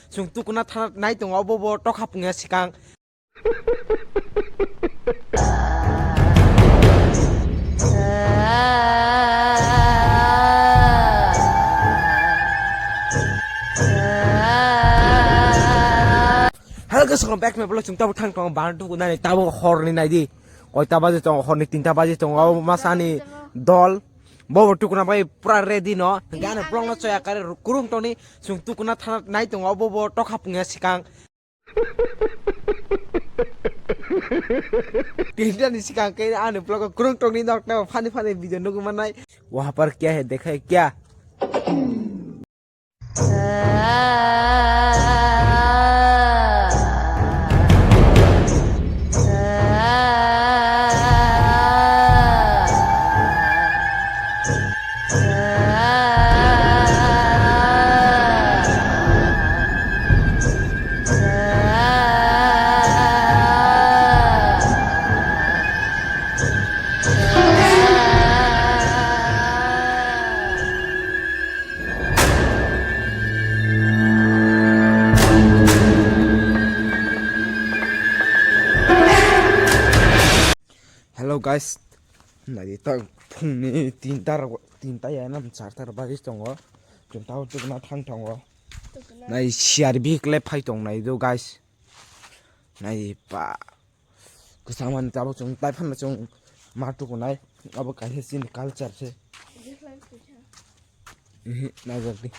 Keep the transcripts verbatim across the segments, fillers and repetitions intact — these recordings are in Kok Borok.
Chwng tukuna thanai tongo, obo bo tokha pungya swkang. Hello guys, welcome back to my vlog. Chwng tabuk thang tongo, ban tukunani tabuk horni naidi. Koita baje tongo, horni tinta baje tongo, abo masani dol. Bobo tukuna bai pura ready no. Hingke ano vlog no choya kare kurung toni, chwng tukuna thanai tongo, bobo tokha pungya swkang. Tinta ni swkang ke ano vlog o kurung toni nok na funny funny video nugwi manai. Wahan par kya hai, dekha hai kya? Hello guys, naidi ta phungni tinta rok, tinta ya nam charta rok bagwi tongo. Chwng tabo tukuna thang tongo. Nai C R B kle phai tong nai do guys. Nai pa. Kwchangmani tabuk chwng tai phano chwng ma tukunai. Abo kaisa chini culture se. Mhm, naijak di.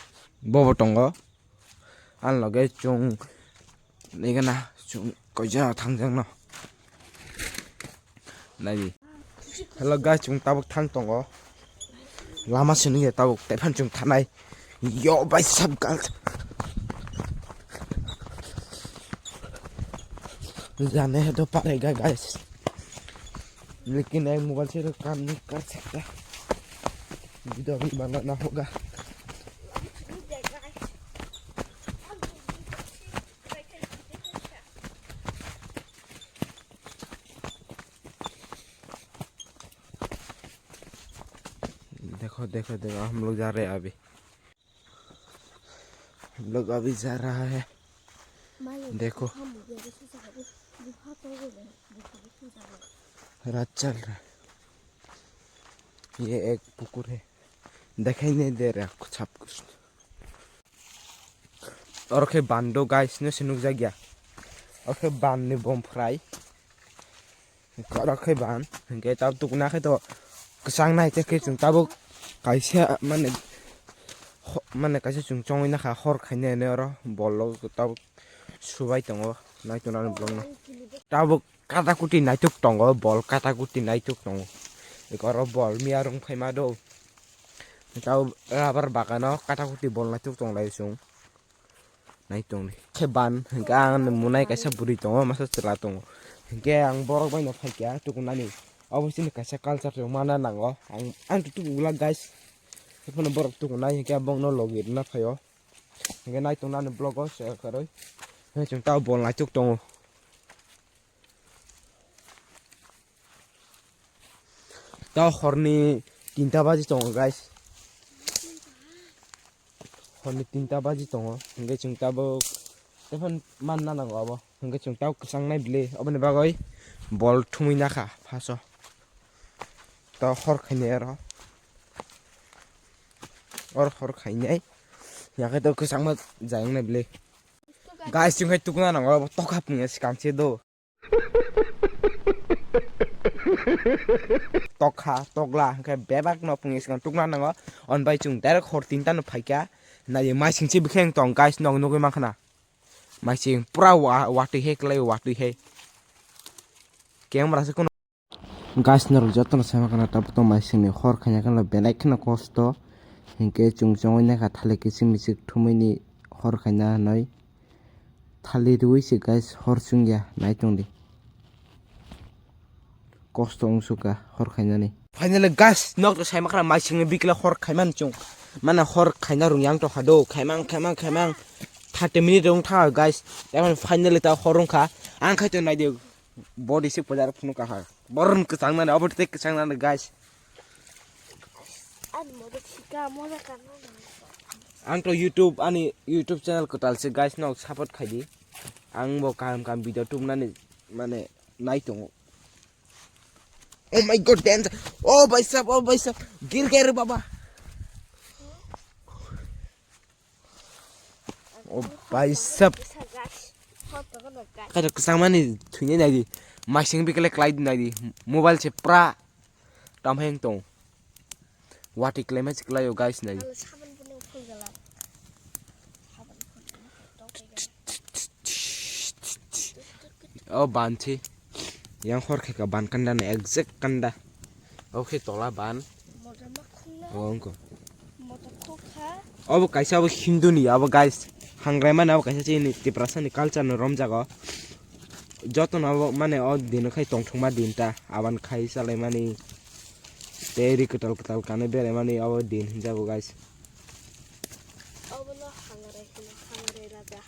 Bobo tongo. Ang loge chwng nigana chwng koija thangjak no. Nai. Hello guys, chwng tabuk thang tongo. Lama sini ya tabuk, tepan chwng thanai. Yo, bhai sab gal. जाने हैं तो पड़ेगा गाइस, लेकिन एक मोबाइल से तो काम नहीं कर सकता। वीडियो भी बनाना होगा। देखो, देखो, देखो, हम लोग जा रहे हैं अभी। हम लोग अभी जा रहा है। देखो। रात चल रहा है। ये एक पुकुर है। दिखाई नहीं दे रहा कुछ, सब कुछ। Oro khe ban do guys, no se nukjak ya. Oro khe ban ni bom fry. Oro khe ban, hinkhe tabuk tukuna khe to kwchang nai, tei khe chwng tabuk kaisa mane, mane kaisa chwng chongwi nakha hor khainai hinwi oro bol o tabuk subai tongo, nai tongnani vlog no. Tabuk kata kuti naituk tongo, bol kata kuti naituk tongo. Eko oro bol miya rung phaima do. Tei o rubber bagano kata kuti bol naituk tong lai chwng. Nai tong di. Khe ban, hinkhe ang ni munai kaisa bwrwi tongo, masa chwla tongo. Hinkhe ang borok bai no phaikha tukunani. Obo chini kaisa culture rok mana nango. Ang, ang tuku glak guys. Ephano borok tukunai hinkhe bongno logi rwna phaio. Hinkhe nai tongnani vlog o share kharwi. Hinkhe chwng tao bol naituk tongo. Tao horni tinta baji tongo guys. Horni tinta baji tongo. Hinkhe chwng tabuk tephano manna nango abo. Hinkhe chwng tao kwchangnai bwlwi. Oboni bagwi bol thumwi nakha phaso. Tao hor khainai oro. Or hor khainai. Yakhe tao kwchangma jayongnai bwlwi. Guys, chwng hai tukna nango abo tokha pungya swkang se do. Tokha, tokla, hwnkhe bebak no pungwi swkang tukna nango. On bai chwng direct hor tinta no phaikha. Nai maising se bwkheng tong guys, nog nugwi mankha na. Maising pura wa-, watwi he kwlai watwi he. Camera se kono. Guys, norok jotono sama khana tabuk tong maising ni hor khaina khana belai kheno kosto. Hinkhe chwng chongwi naikha thalik kichik michik thumwi ni hor khaina hinwi. Thali rwui se guys, hor chwngya, nai tong di. Kosto wng sukha hor khainani. Finally guys, nok to sai makhra maisingni bikla hor khaiman chwng. Mana hor khaina rung yang tongkha do, khaimang, khaimang, khaimang. Thirty minute rung tha guys. Eman finally ta hor rung kha. Ang khai to nai di body se pojar phunu kha. Boron kwchang nani, obo tei kwchang nani guys. Ani modo sika moda kana. Ang to YouTube, ani YouTube channel kwtal se, guys, nok support khai di. Ang bo kaham kaham video tubnani mane nai tongo. Oh my God, danger. Oh bhai sahab, oh bhai sahab. Gir gaya re baba. Oh bhai sahab. Kaisa kwchangmani thwinai nai di. Maising bikle klai di nai di. Mobile se pra. Tamheng tong. Wati klai ma se klai o, guys, nai. Ang sabon phone phul gala. Sabon phone. O ban se. Yang hor khe ka ban kanda na exact kanda. O khe tola ban. Motor ma khungna. O wngkho. Motor khokha. Obo kaisa obo Hindu ni abo, guys. Hangrai mani abo kaisa chini Tiprasa ni culture no romjago. Joto no abo mane o din khai tongthokma din ta. Aban khai chalai mani. Tei ri kwtal kwtal kanwi berai mani abo din hinjago, guys. Obo no Hangrai hino, Hangrai raja.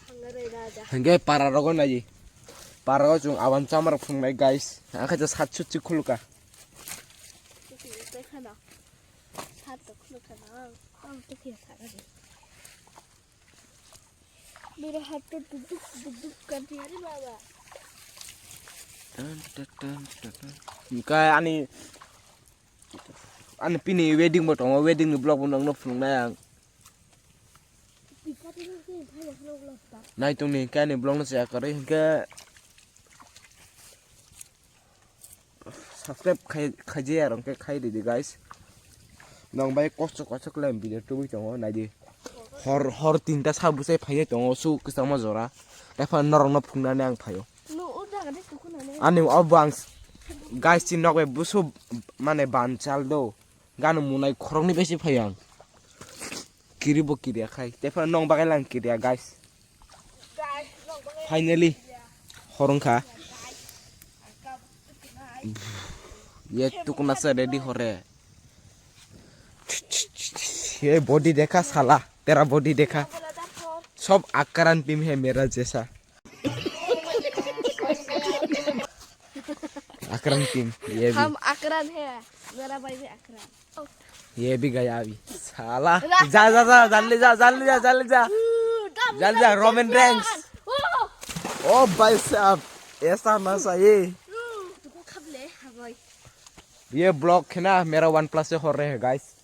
Hangrai raja. Hingke para rogo nai. Para rogo chung aban chamar phungnai, guys. Ang khe satsu chi khuluka. Tei khana. Sat to khuluk khana. Ang to khe thara de. Mera hat to duk duk duk duk kan tiya re baba. Tan, tan, tan, tan, tan. Hingke ani, ani pini wedding bo tongo, wedding ni vlog bo nongno phunuknai ang. Nai tongni hingke ani vlog no chaya kwrwi hingke subscribe khai, khaijaya rok khe khai ridi, guys. Nong bai kosto kosto khlai video tubui tongo, naidi. Hor, hor tinta sa bwsai phaiya tongo, su kwchangma jora. Taiphano norokno phunuknani ang phaio. Ani obo ang, guys, chini nok bai busu mane ban chal do. Gano munai khoroknwi besi phaio ang. Kiri bo kiriya khai. Taiphano nong bagwi lang kiriya, guys. Finally, hor wngkha. Ye tukuna se ready hore. Ye body dekha sala, tera body dekha. Sob Akran team hai mera jaisa. Akran team, ye bhi. हम अकरन है, मेरा भाई भी अकरन। ये भी गया अभी, साला। रा- जा, जा, जा, जल्दी जा, जल्दी जा, जल्दी जा। जल्दी जा, Roman Reigns। ओ भाई साहब, ऐसा नशा ये। ये vlog है ना, मेरा OnePlus से हो रहे हैं, guys।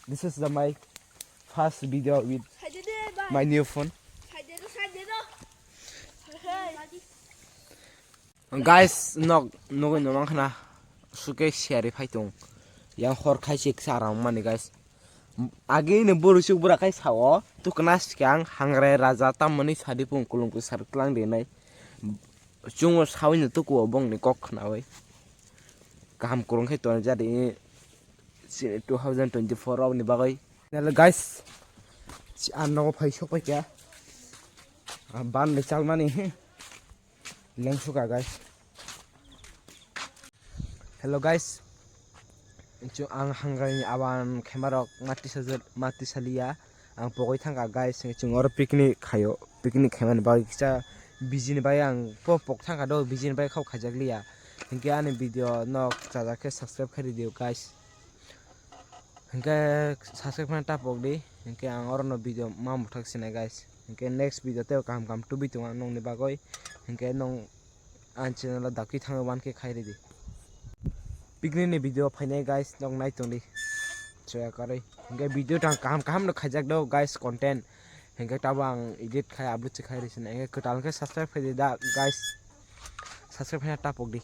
This is the my first video with my new phone। Guys, nok nugui no mankha na, suke siyari phai tong. Yang hor khai se kisa rang mani, guys. Agi ni buru suk bura khai sao, tukna sikang hangre raja tamani sadi pung kulung kusar klang de nai. Chungo sawi no tuku o bong ni kok khnawi. Kaham kurung khai tong jadi. Chini two thousand twenty-four rok ni bagwi. Hello guys, si ang nogo phai sok pai kha. Ah, ban le chalmani, hmm. Leng suka guys. Hello guys, chu ang hangrai ni aban khema rok mati sajak, mati saliya. Ang pogwi thangkha guys, chwng oro picnic khaio, picnic khaimani bagwi kisa busy ni bagwi ang po pok thangkha do, busy ni bagwi khao khaijak liya. Hinkhe ani video no chajak khe subscribe khai rwdi guys. Hinkhe subscribe khai tapok di, hinkhe ang oro no video ma muthak sinai guys. Hinkhe next video tei kaham kaham tubui tongo nongni bagwi, hinkhe nong Ang channel o dakti thangwi wankhe khai ridi. Picnic ni video phainai guys, nok nai tongdi. Soya karwi. Hinkhe video tang kaham kaham no khaijak do guys content. Hinkhe tabo ang edit khai upload se khai risi na. Hinkhe kwtal khe subscribe khai di da guys. Subscribe khai tapok di.